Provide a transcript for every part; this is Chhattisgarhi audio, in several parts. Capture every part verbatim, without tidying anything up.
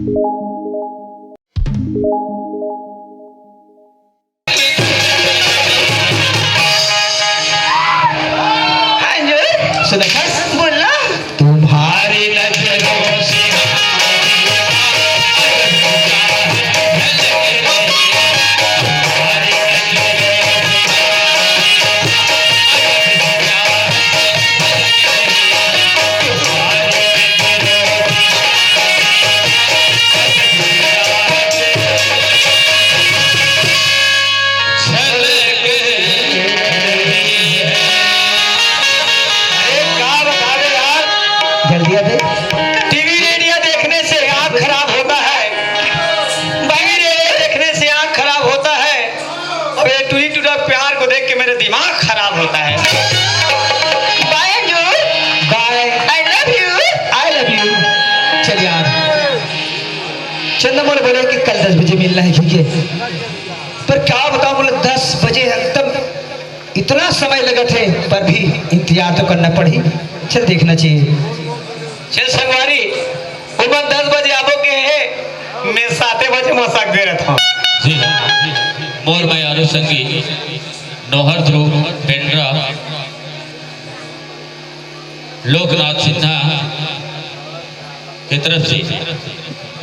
हाँ जी। सुलेखा। बोलो। तुम्हारी नजरों से अरे, क्या बतावे यार। जल्दी आ दे। टीवी रेडियो देखने से आँख खराब होता है, भाई, रेडियो देखने से आँख खराब होता है, और ये टूरी टूरा प्यार को देख के मेरा दिमाग खराब होता है। बाय अंजू। बाय। I love you। I love you। चल यार, चंदा मोर बोले कि कल दस बजे मिलना है, ठीक है? पर क्या बताऊं, बोले, दस बजे एकदम इतना समय लगत हे, पर भी इंतजार तो करना पड़ही। चल, देखना चाहिए। चल संगवारी, ओमन दस बजे आबो के हे, मैं साते बजे मसाक दे रहत हूँ। जी, मोर मयारू संगी नोहर ध्रुव पेंड्रा लोकनाथ सिन्हा की तरफ से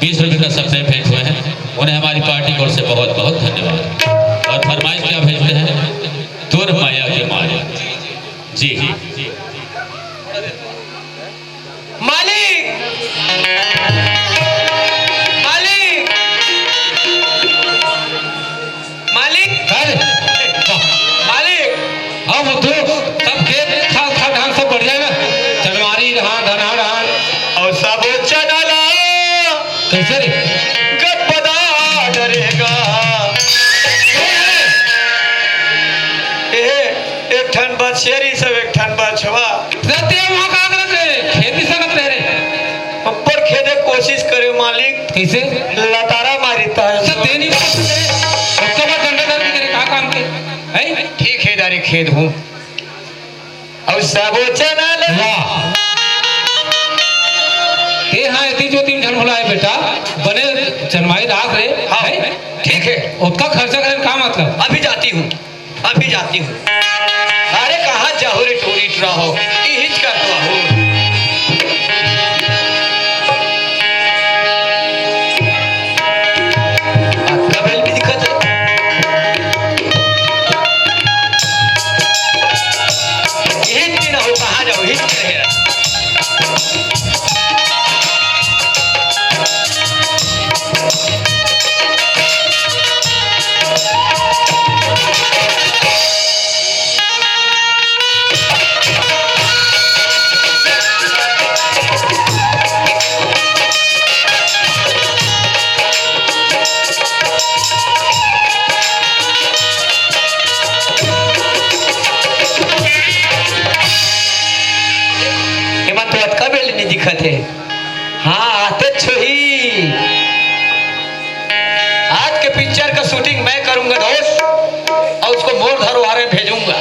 बीस रुपए का सप्लाई भेंट हुए हैं, उन्हें हमारी पार्टी की ओर से बहुत बहुत धन्यवाद। और फरमाइश क्या भेजते हैं? तोर माया के मारे। जी। मालिक, मालिक, मालिक। अरे, वाह। मालिक। हाँ, वो तो सब खेत खा, खा, धान सब बढ़िया ना? चनवारी धान, धनहा धान। और सब चना ला। कैसे रे? गपदा डरेगा। ए, एक ठन बछेरी सब एक ठन बछवा। रहते हैं वहाँ का करत रहे, खेती संगत रह रहे। ऊपर खेदे कोशिश करे मालिक। कैसे? लतारा मारी ता है। अच्छा, तेरी बात करे। उसके बाद डंडा दर्द करे, का काम के? हैं? ठीक है, दारी खेद हूँ। और सबो चना ले। वाह। ते हाँ, इतनी जो तीन ठन भुलाए बेटा, बने चनवाई राख रे। हाँ, हैं? ठीक है। उसका खर्चा करे का मतलब? अभी जाती हूँ। अभी जाती हूँ। अरे कहाँ जाहू रे टूरी टुरा हो, इहिच कर तो हो। अतका बेल भी दिखत हे। इहिच दिन हो, कहाँ जाहू, इहिच दिन हे। एमन तो अतका बेल नइ दिखत हे। हाँ, आते छुही। आज के पिक्चर का शूटिंग मैं करूंगा दोस्त, और उसको मोर धरोहर में भेजूंगा।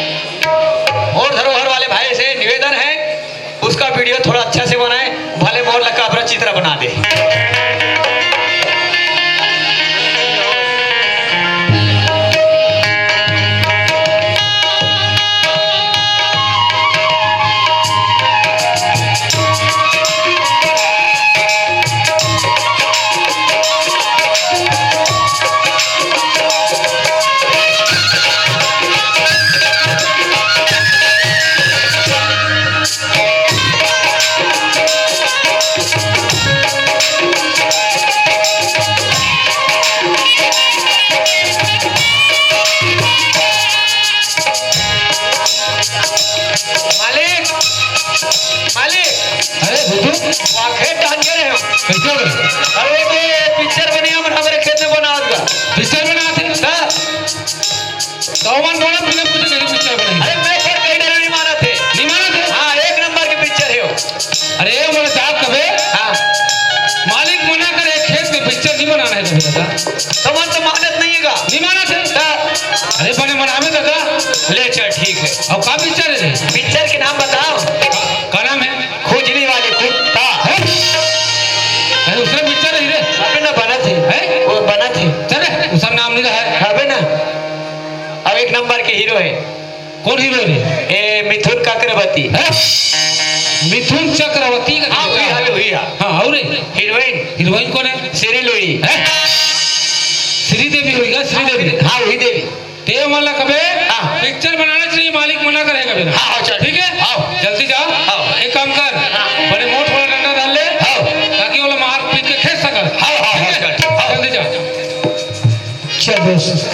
मोर धरोहर वाले भाई से निवेदन है, उसका वीडियो थोड़ा अच्छा से बनाए, भले मोर लका अपना चित्र बना दे। मालिक, मालिक। अरे बुद्धू। वाखे डांगे रहे हो। कैसे हो? अरे वो पिक्चर बनिया मन हमरे खेत में बनावत बा। पिक्चर बनावत हे? हाँ। तो मन बोला, बिना पूछे नहीं पिक्चर बनाई। अरे मैं फिर कहीं डरे नहीं मानत हे। नहीं मानत हे? हाँ, एक नंबर के पिक्चर हे वो। अरे, मोला जात कबे? हाँ। मालिक मना करे, खेत में पिक्चर नहीं बनाना है कभी दादा। तो मन तो मानत नहीं हे का? नहीं मानत हे? हाँ। अरे, बने मनावे दादा। ले चल, ठीक है। अब का पिक्चर है रे? पिक्चर के नाम बताओ। का, का नाम है? खुजली वाली कुत्ता। है? अरे, उसने पिक्चर नहीं रे। अबे हैं? वो बना थे। चले, वो सब नाम नहीं रहा है। हबे ना। अब एक नंबर के हीरो है। कौन हीरो रे? ए, मिथुन चक्रवर्ती। हैं? मिथुन चक्रवर्ती का हाँ, वही, हाँ, वही, हाँ। हाँ, और रे? हीरोइन। हीरोइन कौन है? श्री लोई। हैं? श्रीदेवी होई का? श्रीदेवी। हाँ, वही देवी। ते मन ला कबे, हाँ। पिक्चर बनाना चाहिए, मालिक मना करेगा बेटा। हाँ, हाँ, चल। ठीक है? हाँ। जल्दी जा। हाँ। एक काम कर, हाँ। बड़े मोट वाला डंडा डाल ले, हाँ। ताकि वो लोग मार पीट के खेच सकत। हाँ, हाँ, ठीक है? हाँ, चल। जल्दी जा। चल दोस्त,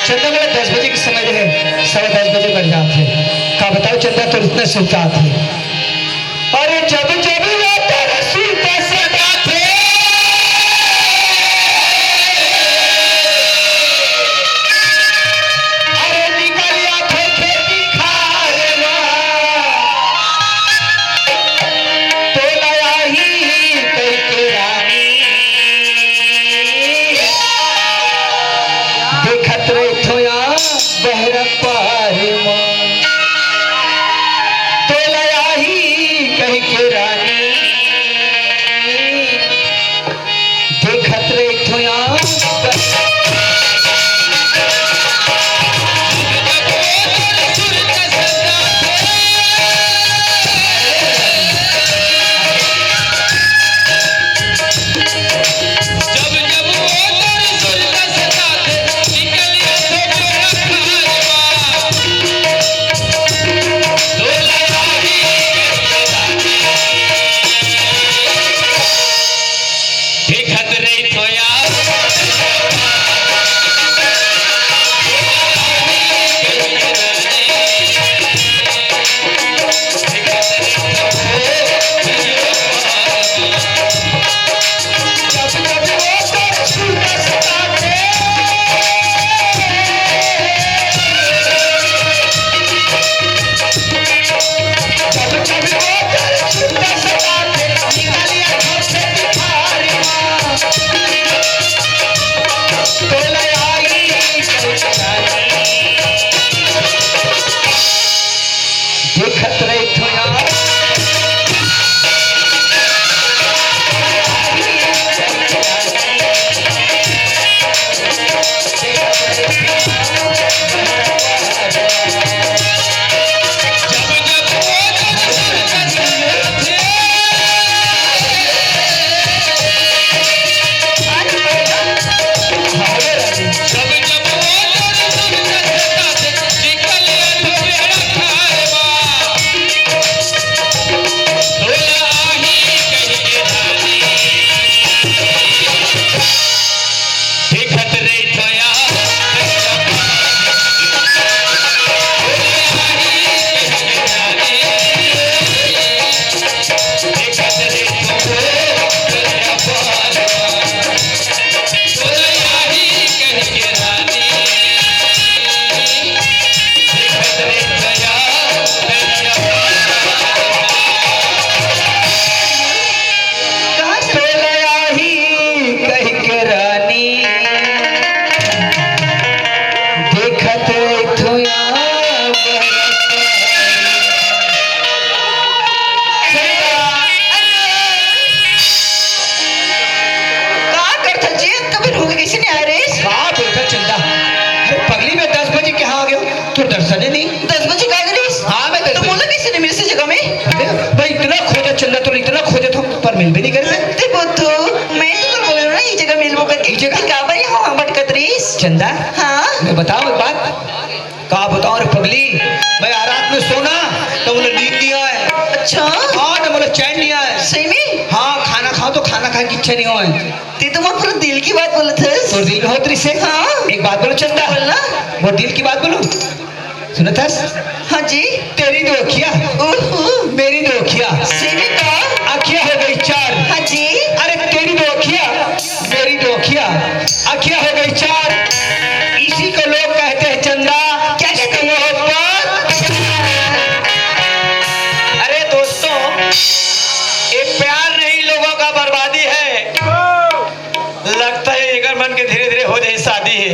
चंदा मेरा दस बजे के समय रहे, सवा दस बजे बन जात हे। का बताओ चंदा, तो इतना सुस्तात हे। अरे जब जब वो तरस तरस जाथे, अरे निकल आथे खेती खार मा, तोला आही कहिके रानी। देखत रहिथो या बहरा पार मा, तोला आही कहिके रानी। देखत रहिथो या का करथस जी? अतका बेर होगे, कइसे नइ आय रे? का बोलथस चंदा? अरे पगली, मैं दस बजे के यहाँ आ गया हूँ, तोर दर्शन ही नहीं। दस बजे का करिस? हाँ, मैं दस बजे। मोला कइसे नइ मिलिस ए जगह में? अरे भाई, इतना खोजत चंदा, तोला इतना खोजत हँव, पर मिलबे नइ करे। ते बुद्धू, मैं तो तोला बोले रहेंव ना, ये जगह मिलबो करके। ये जगह? ते काबर यहाँ भटकत रहिस? चंदा, हाँ? मैं बताऊँ एक बात? का बतावँव रे पगली, मैं आ रात में सोना, त मोला नींद नइ आय। अच्छा? हाँ, त मोला चैन नइ आय। सही में? हाँ, खाना खावँव त खाना खाय के इच्छा नइ होय। ते तो मोर पूरा दिल के बात बोलत हस। तोर दिल में होत रहिसे? हाँ। एक बात बोलँव चंदा? बोल ना। मोर दिल के बात बोलँव? सुनत हस? हाँ जी। तेरी दो अँखियाँ, ओहो। मेरी दो अँखियाँ। सही में का? अँखियाँ हो गई चार। हाँ जी। अरे तेरी दो अँखियाँ, मेरी दो अँखियाँ, अँखियाँ हो गई चार, इसी को लोग कहते हैं चंदा। क्या कहते हैं? इसको मोहब्बत। अरे दोस्तों, ये प्यार नहीं, लोगों का बर्बादी है। लगता है एकर मन के धीरे-धीरे हो जाही शादी हे।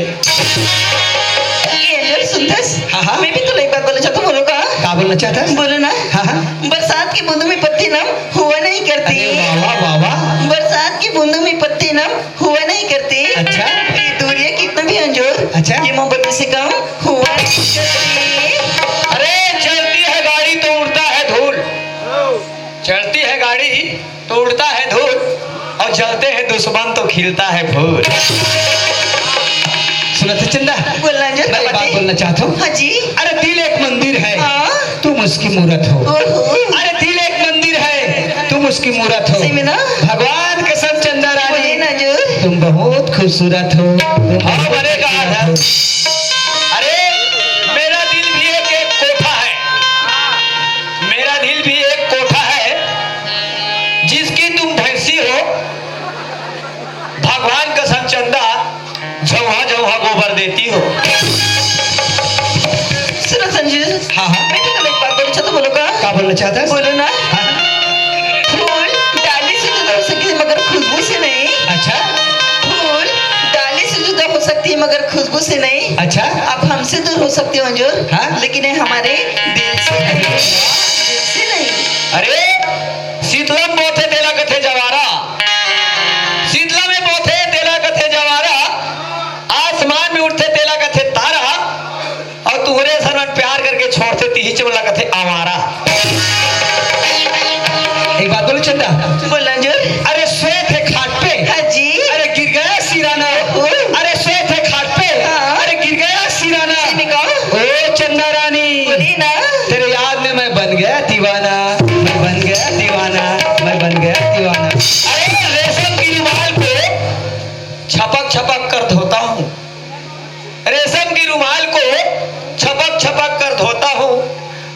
ये अंजोर सुनथस? हाँ, हाँ। मैं भी तो एक बात बोलना चाहता हूँ, बोलो का? का बोलना चाहता है? बोलो ना। हाँ, हाँ। बरसात की बूंदों में पत्ती नम हुआ नहीं करती। अरे वाह, वाह, वाह, वाह। बरसात बूंदों में पत्ती नम हुआ नहीं करती। अच्छा। ये दूरियां कितना भी अंजोर, अच्छा। ये मोहब्बत से कम हुआ नहीं करती। अरे, चलती है गाड़ी तो उड़ता है धूल, चलती है गाड़ी तो उड़ता है धूल, और जलते हैं दुश्मन तो खिलता है फूल। सुनत है चंदा? बोलना अंजोर, मैं एक बात बातें। बोलना चाहता हूँ। हाँ जी। अरे, दिल एक मंदिर है, हाँ। तुम उसकी मूरत हो। ओहो। अरे, दिल एक मंदिर है, तुम उसकी मूरत हो। सही में ना? भगवान कसम चंदा रानी, बोलिए ना अंजोर। तुम बहुत खूबसूरत हो, तुम हाँ, बहुत बने कहा खूबसूरत था। हो। अरे, मेरा दिल भी एक, एक कोठा है, मेरा दिल भी एक कोठा है, जिसकी तुम भैंसी हो। भगवान कसम चंदा, झौहा झौहा गोबर देती हो। सुनो संजू, हाँ, हाँ। मैं तो तुम्हें एक बात बोलना चाहता हूँ, बोलो का? का बोलना चाहता है? बोलो ना। हाँ। फूल डाली से जुदा हो सकती है मगर खुशबू से नहीं। अच्छा। फूल डाली से जुदा हो सकती है मगर खुशबू से नहीं। अच्छा। आप हमसे दूर हो सकते हो अंजोर, हाँ। लेकिन ये हमारे दिल से नहीं, दिल से नहीं। अरे, शीतलम बोथे तेला कथे जवारा, शीतलम में बोथे तेला कथे जवारा, आसमान में उठथे तेला कथे तारा, और तुहरे सरन प्यार करके छोड़थे तिही चमला कथे आवारा। एक बात बोलूं चंदा? बोल अंजोर। अरे, सोए थे खाट पे, हाँ जी। अरे, गिर गया सिराना। ओहो। अरे, सोए थे खाट पे, हाँ। अरे, गिर गया सिराना। सही में कहो। ओ चंदा रानी, बोली ना। तेरे याद में मैं बन गया दीवाना, मैं बन गया दीवाना, मैं बन गया दीवाना। अरे, रेशम की रुमाल को छपक छपक कर धोता हूँ, रेशम की रुमाल को छपक छपक कर धोता हूँ,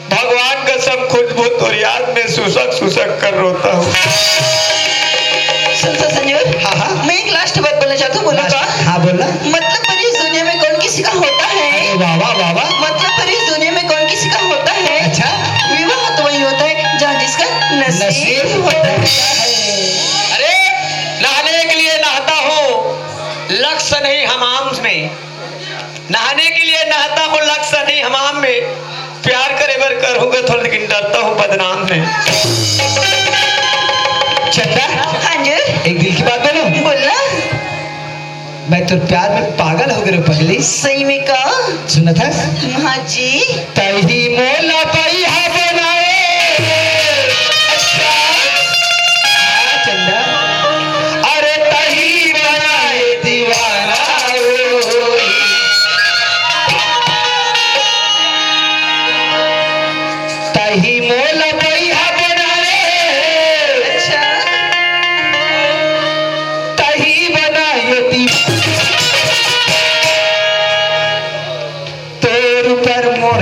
भगवान कसम खुशबू तोर याद में सुसक सुसक कर रोता हूँ। सुन तो संजू, हाँ, हाँ। मैं एक लास्ट बात बोलना चाहता हूँ, बोलो लास्ट, का? हाँ, बोलना। मतलब भरी इस दुनिया में कौन किसी का होता है? अरे वाह, वाह, वाह, वाह। मतलब भरी इस दुनिया में कौन किसी का होता है? अच्छा। विवाह तो वही होता है जहाँ जिसका नसीब नसीब होता है। अरे, नहाने के लिए नहाता हूँ, लक्ष्य नहीं हमाम में। नहाने के लिए नहाता हूँ, लक्ष्य नहीं हमाम में। प्यार करे बर करूँगा थोड़ा, लेकिन डरता हूँ बदनाम में। चंदा, हाँ जी। एक दिल की बात बोलूं? बोलना। मैं तो प्यार में पागल हो गए रे पगली। सही में का? सुना था? हाँ जी। तही मोला बैहा बनाए। अच्छा। हाँ, चंदा। अरे तही बनाए दीवाना ओ। तही मोला बैहा बनाए। अच्छा। तही बनाए दी-, तोर ऊपर मोर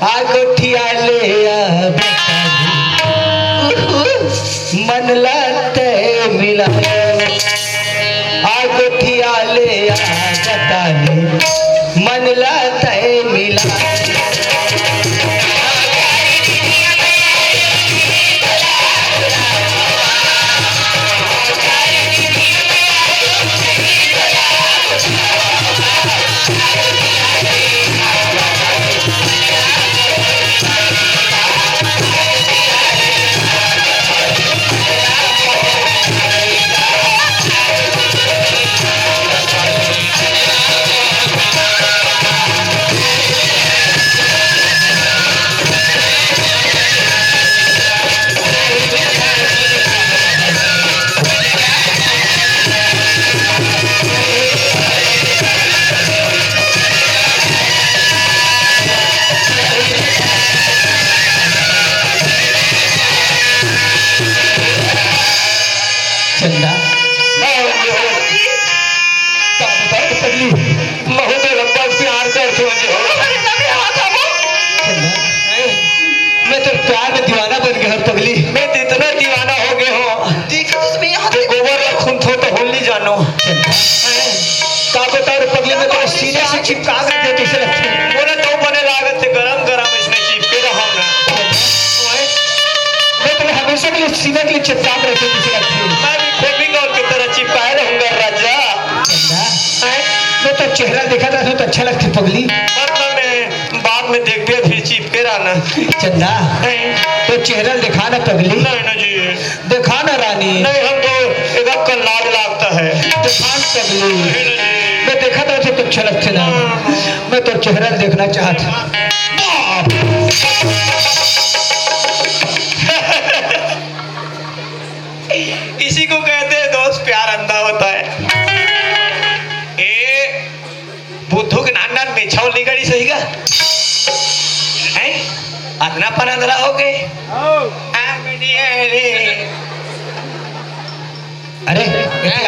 आ गोठिया ले आ बतानी, मन ला तय मिला। आ गोठिया ले आ बतानी, मन ला तय मिला। चंदा, का बताओ पगली, बहुत लंबा प्यार करथों जी। अरे ना, मेरा हाथ थामो। चंदा, मैं तो प्यार में दीवाना बन गया हूँ पगली। मैं तो इतना दीवाना हो गया हूँ। देखो तो मैं यहाँ तो गोबर ला खूंदथों तो होली जानो। चंदा, का बताओ रे पगली, मैं तो सीने से चिपका के रखे, कैसे लगते हैं? मोला तो बने लागत हे, गरम गरम इसने चिपके रहो ना। मैं तुम्हें हमेशा के लिए सीने के लिए चिपका के रखे, कैसे लगते हैं? मैं भी फेविकॉल की तरह चिपकाए रहूंगा राजा। चंदा, मैं तो चेहरा देखा था तो अच्छा लगते पगली। मतलब मैं बाद में देख भी फिर चिपके रहना। चंदा, हैं? तो चेहरा दिखा ना पगली। नहीं ना जी। दिखा ना रानी। नहीं, हमको एकदम कल्लाद लगता है। दिखा ना पगली। नहीं ना जी। मैं देखा था तो अच्छा लगते ना। हाँ। मैं तो चेहरा देखना चाहता। बाप। इसी को कहते हैं दोस्त, प्यार अंधा होता है। ए, बुद्धू के नान नान मेछा ले गड़ी सही का? हैं? अतना पन अंधरा हो गए? हाँ, मैं नहीं है रे। अरे, एतिया,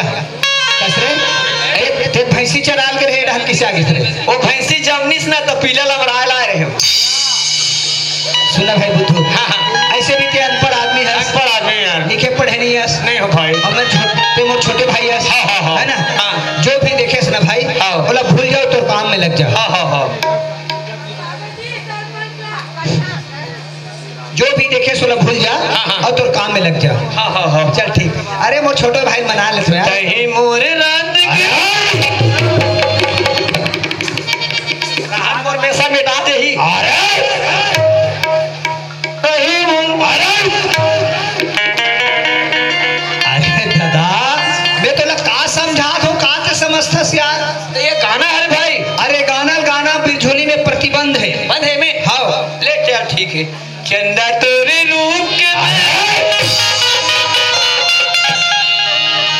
कस रे? ए, ते भैंसी चराल के रहे, डाल किसे आगे थे? वो भैंसी जमनिस ना तो पीला लमड़ा ला रहे हो। सुना भाई बुद्धू, हाँ, हाँ। ऐसे भी ते अनपढ़ आदमी है। अनपढ़ आदमी यार। लिखे पढ़े नहीं है। नहीं हो भाई। और मैं छोटे, ते मोर छोटे भाई है। हाँ, हाँ, हाँ। है ना? हाँ। जो भी देखे ना भाई, हाँ। बोला भूल जाओ तो काम में लग जाओ। हाँ, हाँ, हाँ। जो भी देखे सोला भूल जा, हाँ, हाँ। और तोर काम में लग जा। हाँ, हाँ, हाँ। चल ठीक। अरे मोर छोटे भाई मना ले यार। तही मोरे रात के। अरे। रात मोर पैसा मिटा दे ही। अरे। तही मोर। अरे। अरे दादा, मैं तोला का समझात हूँ, का ते समझथस यार? तो ये गाना है रे भाई। अरे गाना, गाना बिरझोली में प्रतिबंध है। बंद है में? हाँ। ले चल ठीक है। चंदा तोरे रूप के।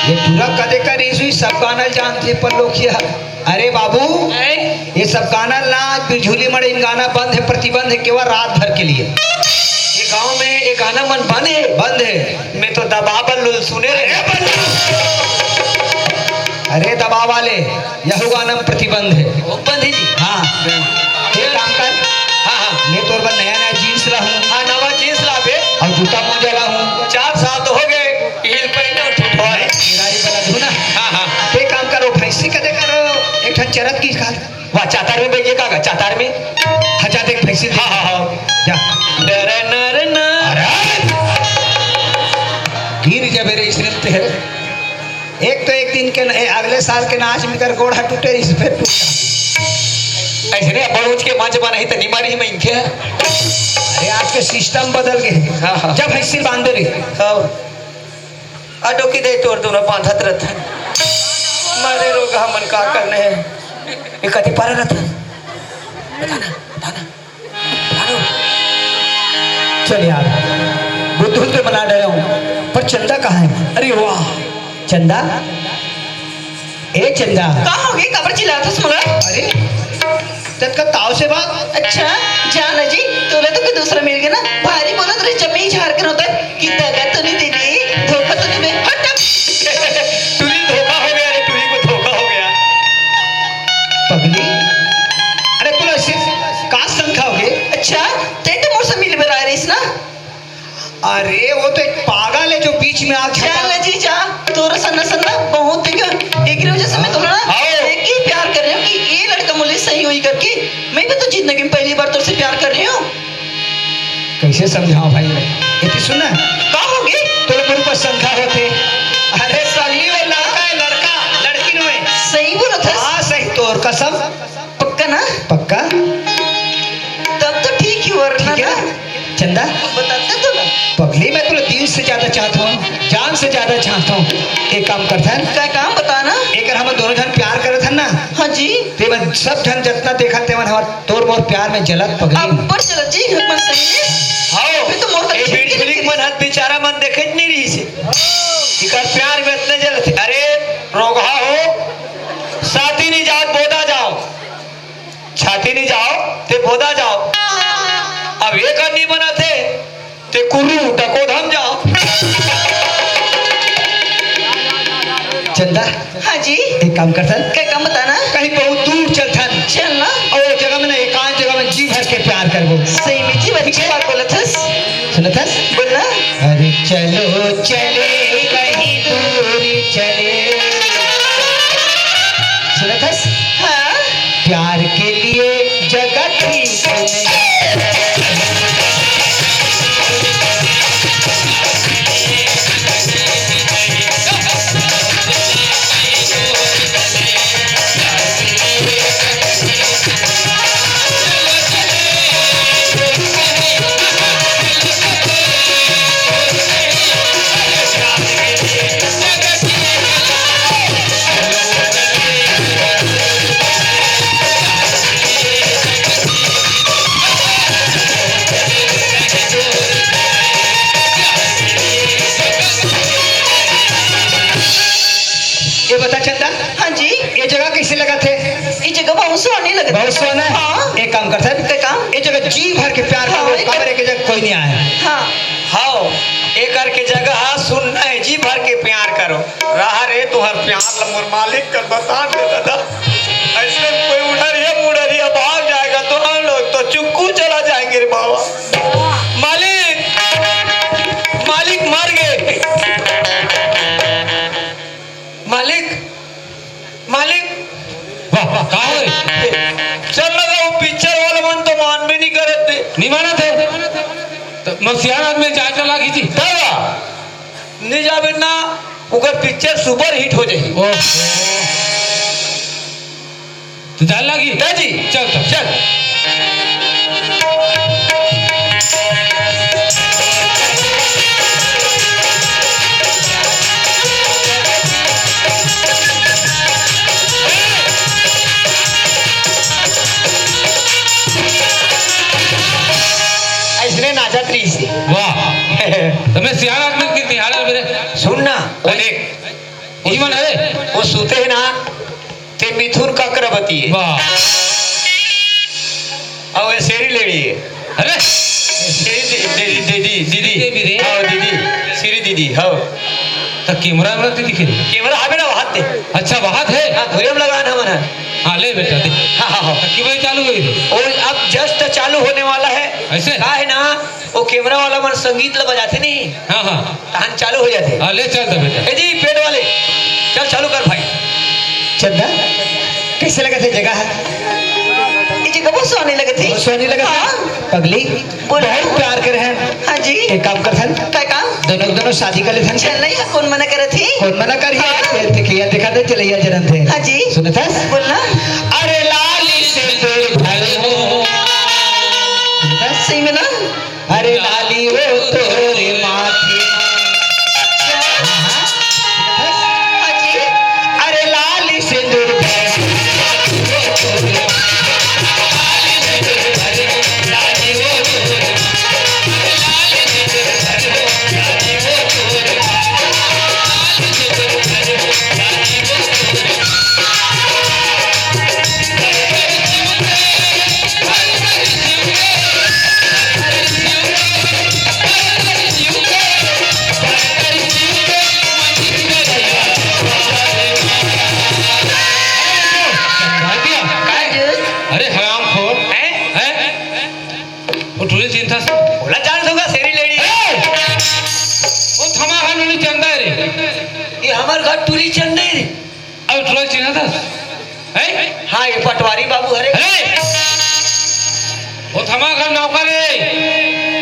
ये पूरा कदे का रिसुई सब गाना जानथे पर लोग क्या? अरे बाबू, हैं? ये सब गाना ना, बिरझोली मड़े इन गाना बंद है, प्रतिबंध है केवल रात भर के लिए। ये गांव में ये गाना मन बंद है? बंद है। मैं तो दबा बल्लुल सुने रहे। अरे बल्लुल। अरे दबा वाले, यहू गाना में प्रतिबंध है। वो बंद है जी। हाँ। एक काम कर। हाँ, हाँ। मैं तोर बर नया नया जींस ला हूँ। हाँ, नवा जींस लाबे। और जूता मोजा ला हूँ। चार साल तो हो गए, हील पहने और ठुठवा है। गाड़ी वाला धुना। हाँ, हाँ। एक काम करो, भैंसी कदे करो, एक ठन चरत की खा। वाह, चातार में बैठिए, का, का, चातार में? हाँ, जा देख, भैंसी देख। हाँ, हाँ, हाँ। जा। डर नर ना। अरे! गिर जाबे रे, इसने तेरे। एक तो एक दिन के न-, ए, अगले साल के नाच में कर गोड़ हाथ टूटे, इस पे टूटा। ऐसे नहीं, अब बड़ोच के माँ जमा नहीं तो नहीं मारी मैं इनके। अरे, आज के सिस्टम बदल गए। हाँ, हाँ। जब भैंसी बांधे रही। हाँ। आ डोकी दे तोर दोनों बांधत रहत है। मारे रोग हमन का करने हैं? ये कति पारा रहत है? बता ना, बता ना। बता ना। चल यार, बुद्धू तो मना डरे हूँ, पर चंदा कहाँ है? अरे वाह। चंदा, ए चंदा। का हो गई? काबर चिल्लात हस मोला? अरे, ततका ताव से बात। अच्छा, जाना जी, तोला तो कोई दूसरा मिल गया ना। भारी बोलत रहे, जमीन झाड़ के रोता है कि दगा तो नहीं दे दिए, धोखा तो नहीं दे, हट अब। टूरी धोखा हो गया रे, टूरी को धोखा हो गया। पगली, अरे तोला ऐसे का शंका हो गई? अच्छा, अरे, वो तो एक पागल है जो बीच में आ जाता है। जा जी, जा। तोर सन्ना सन्ना बहुत देख, एकरे वजह से मैं तोला ना हाँ। एक ही प्यार कर रही हूँ कि ये लड़का मुझे सही होई करके। मैं भी तो जिंदगी में पहली बार तोर से प्यार कर रही हूँ। कैसे समझाओ भाई मैं? इतनी सुन ना। का होगे? तोर मेरे ऊपर शंका होते। अरे, सही वो लड़का है, लड़का, लड़की नहीं। सही बोलत हस? हाँ, सही, तोर कसम। पक्का ना? पक्का। तब तो ठीक ही हो रहा ठीक है ना? चंदा, बताते तो ना। पगली, मैं तोला दिल से ज्यादा चाहता हूँ, जान से ज्यादा चाहता हूँ। एक काम करथन। का काम बताना? एक हम दोनों झन प्यार करत हन ना। हाँ जी। ते मन सब झन जतना देखा ते मन हमार तोर मोर प्यार में जलत पगली। अब्बर जलत जी, एक मन सही में। हाँ। फिर तो मोर का ए छिटके बिचुलिक लगे। मन हाथ बेचारा मन देखे नहीं रही से। इकर प्यार में इतने जलत। अरे रोगहा हो, साथी नहीं जात बोदा जाओ। छाती नहीं जाओ, ते बोदा जाओ। अब ये कर नहीं बनाते, ते कुर्रू डकोधम जाओ। चंदा, हाँ जी। एक काम करथन। का काम बताना? कहीं बहुत दूर चलथन। चल ना। और वो जगह में ना, एकांत जगह में जी भर के प्यार करबो। सही में जी भर के बात बोलत हस। सुनत हस? बोलना। अरे चलो चले कहीं दूर चले। सुनत हस? हाँ। प्यार के लिए जगह ठीक नहीं। ये बता चंदा, हाँ जी। ये जगह कैसे लगत हे? ये जगह बहुत सुहानी लगत हे। बहुत सुहाना है? हाँ। एक काम कर सर, का काम? ये जगह जी भर के प्यार हाँ, करो, एक कमरे के जगह कोई नहीं आया। हाँ। हाँ, एकर के जगह सुनना है, जी भर के प्यार करो। रहा रे तुहर प्यार ल मोर मालिक कर बता दे दादा। ऐसे कोई उड़रिया मुड़रिया भाग जाएगा तो हम लोग तो चुक्कू चला जाएंगे रे बाबा। मालिक, मालिक मर गए। मालिक, मालिक। वाह, वाह, का होय? चल लगा, वो पिक्चर वाला मन तो मान भी नहीं करत थे। नहीं मानत हे। तो मैं सियान आदमी जाए चला की थी। तब नहीं जाबे ना, ओकर पिक्चर सुपर हिट हो जाही। ओहो। तो जान लागी? दा जी। चल, चल। चल। अइसने नाचत रहिस हे। वाह। तो मैं सियान आदमी के निहारा मेरे। सुन ना, वो अरे, देख, ई मन हे। वो सूते हे ना, ते मिथुन ककरबती हे। वाह। अउ ये सेरी लेड़ी हे। अरे। सेरी दे-, दे-, दे-, दे-, दीदी। देवी रे। हाँ, दीदी। सेरी दीदी, हाँ। तो कैमरा में तो दिखे नहीं। कैमरा हवे ना, वहाँ ते। अच्छा, वहाँ हे? हाँ, धोरिया में लगान हमन हे। हाँ, ले बेटा, दे। हाँ, हाँ, हाँ। तो कि भाई चालू हुई थे? वो अब just चालू होने वाला है। ऐसे? का है ना, वो कैमरा वाला मन संगीत ला बजाथे नहीं? हाँ, हाँ। तहन चालू हो जाथे। हाँ, ले चल तो बेटा। ए जी, पेट वाले, चल चालू कर भाई। चंदा, कैसे लगत हे जगह? ये जगह बहुत सोहनी लगत हे। बहुत सोहनी लगत हे। हाँ। पगली, बोलो। बहुत प्यार करे हन। हाँ जी। एक काम करथन। का काम? दोनों, दोनों शादी कर लेथन। चल नहीं, कौन मना करत हे? कौन मना करही? हाँ। तेल ते किया देखा दे, चलैया जरन थे। हाँ जी। सुनत हस? बोलना। अरे लाली सिंदूर भरे हो। सुनत हस? सही में ना? अरे लाली वो तोरे माथे। हाँ जी। अरे लाली सिंदूर। अरे हरामखोर। हैं? हैं? वो टूरी चिंता से। बोला जान दूंगा, सेरी लेडी। ए! ये हमर घर टूरी चंद नहीं रे। अब टूरी चिन्हा था? हैं? हाँ, ये पटवारी बाबू हरे। अरे! वो थमा घर नौकर है।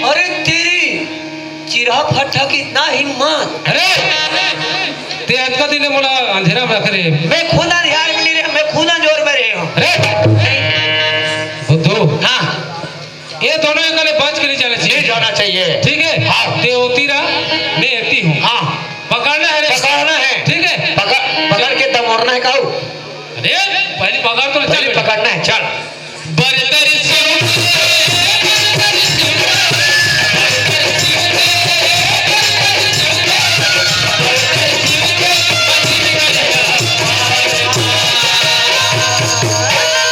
अरे तेरी चिरहा फट्टा की इतना हिम्मत। अरे! ते अतका दिन मोला अंधेरा में रख रे। मैं खुद अंधियार में नहीं रहे, मैं खुद अंजोर में रहे हूँ। अरे! बुद्धू। हाँ। ये दोनों एक ले बच के नहीं जाना चाहिए। नहीं जाना चाहिए। ठीक है? हाँ। ते होती रहा, मैं एती हूँ। हाँ। पकड़ना है रे। पकड़ना है। ठीक है? पकड़, पकड़ के दमोड़ना है काऊ। अरे, पहले पकड़ तो ले, चल पहले बेटा। पकड़ना है, चल। बरतर से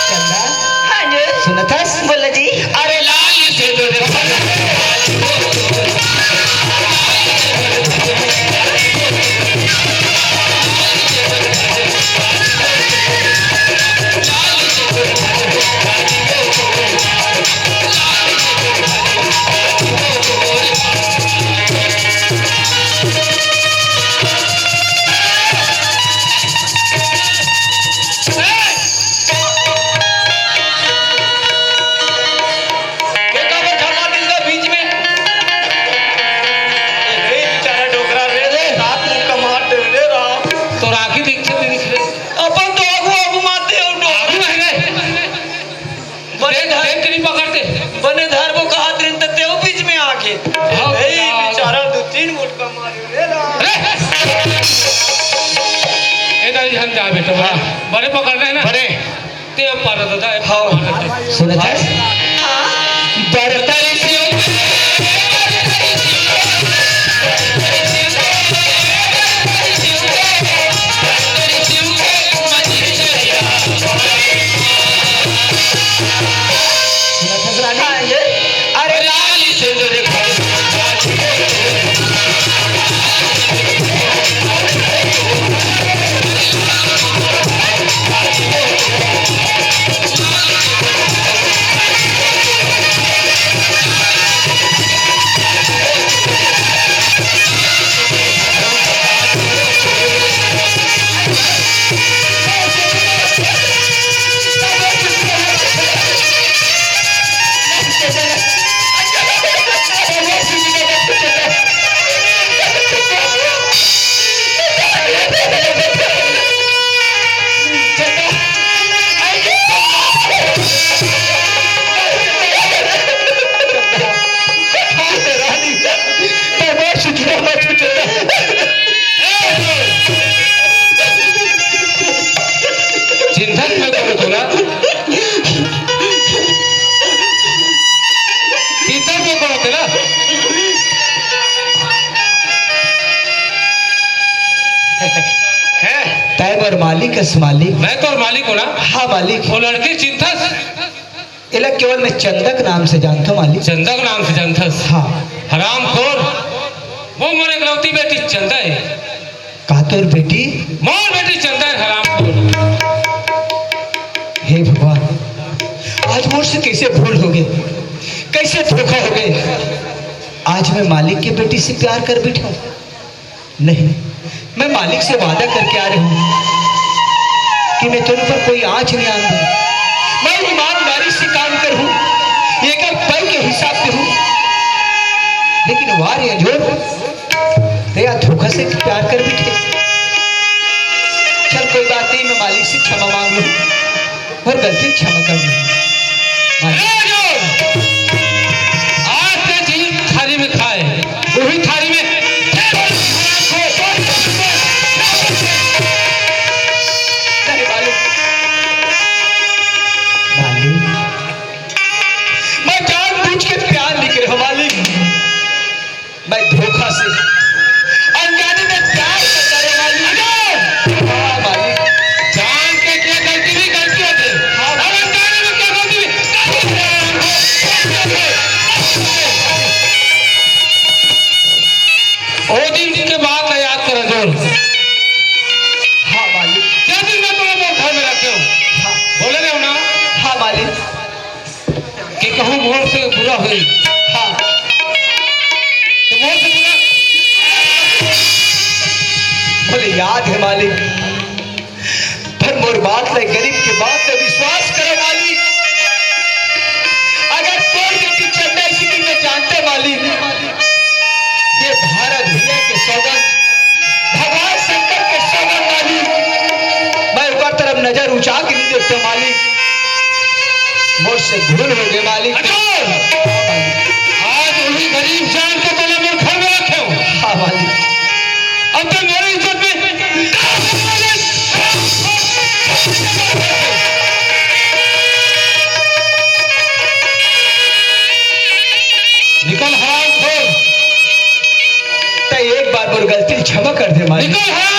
चंदा, हाँ जी। सुनत हस? बोलो जी। अरे लाल से तो देखो। के काबर खड़ा दिल का बीच में? ए, ए, बेचारा डोकरा रे, रे, रात में कमाट रे राम। तो राखी दीक्षित नहीं दिख रहे। अपन तो आगू, आगू मारते हो, डोकरा। आगू नहीं रे। बने देख, धर-, देख के नहीं पकड़ते। बने धरबो कहात रहिन त तेहू बीच में आके। हाँ, ए, बताओ। बेचारा दो तीन मुटका मारे रे राम। अरे! ए, दाई, हम जा बेटा, बड़े, हाँ। बड़े पकड़ना है ना? बड़े। ते अब पार दादा, ए, हाँ। पार दादा। सुनत हस? बरतर से सुनत हस रानी? हाँ जी। अरे लाल सिंदूर चिंतन में करो तोला। चिंतन में करो तोला। हैं? तय मोर मालिक अस मालिक। मैं तोर मालिक हूँ ना? हाँ मालिक। वो लड़की चिंतस एला केवल मैं चंदक नाम से जानथों, मालिक। चंदक नाम से जानथस? हाँ। हरामखोर, वो मोर एकलौती बेटी चंदा है। का तोर बेटी? मोर बेटी चंदा है, हरामखोर। हे भगवान, आज मोर से कैसे भूल हो गई, कैसे धोखा हो गई। आज मैं मालिक के बेटी से प्यार कर बैठा हूँ। नहीं, मैं मालिक से वादा करके आ रही हूँ कि मैं तेरे ऊपर कोई आँच नहीं आन दूँ। मैं ईमानदारी से काम करूँ, एक एक पल के हिसाब करूँ। लेकिन वाह रे अंजोर, तेरा धोखा से प्यार कर बैठे। चल कोई बात नहीं, मैं मालिक से क्षमा मांग लूँ। पर गलती क्षमा कर दे। ए जो, आज ते जी थारी में खाए, वही थारी में। नहीं मालिक, मालिक, मैं जानबूझ के प्यार नहीं करे हूँ मालिक। मैं धोखा से, अनजाने में प्यार करता रे मालिक। हाँ मालिक। जान के क्या गलती भी गलती होती है। हाँ। और अनजाने में क्या गलती भी। वो दिन के बात ना याद कर अंजोर। हाँ मालिक। क्या दिन मैं तुम्हें मोर घर में रखे हूँ? हाँ। बोले रहे हो ना? हाँ मालिक। के कहूँ मोर से बुरा होई। हाँ। तो मोर से बुरा। मोर से भूल हो गे मालिक। अच्छा, आज उही गरीब जान के तोला मोर घर में रखे हंव। हाँ मालिक। अब तो मोर इज्जत में निकल हरामखोर। त एक बार मोर गलती क्षमा कर दे मालिक। निकल हराम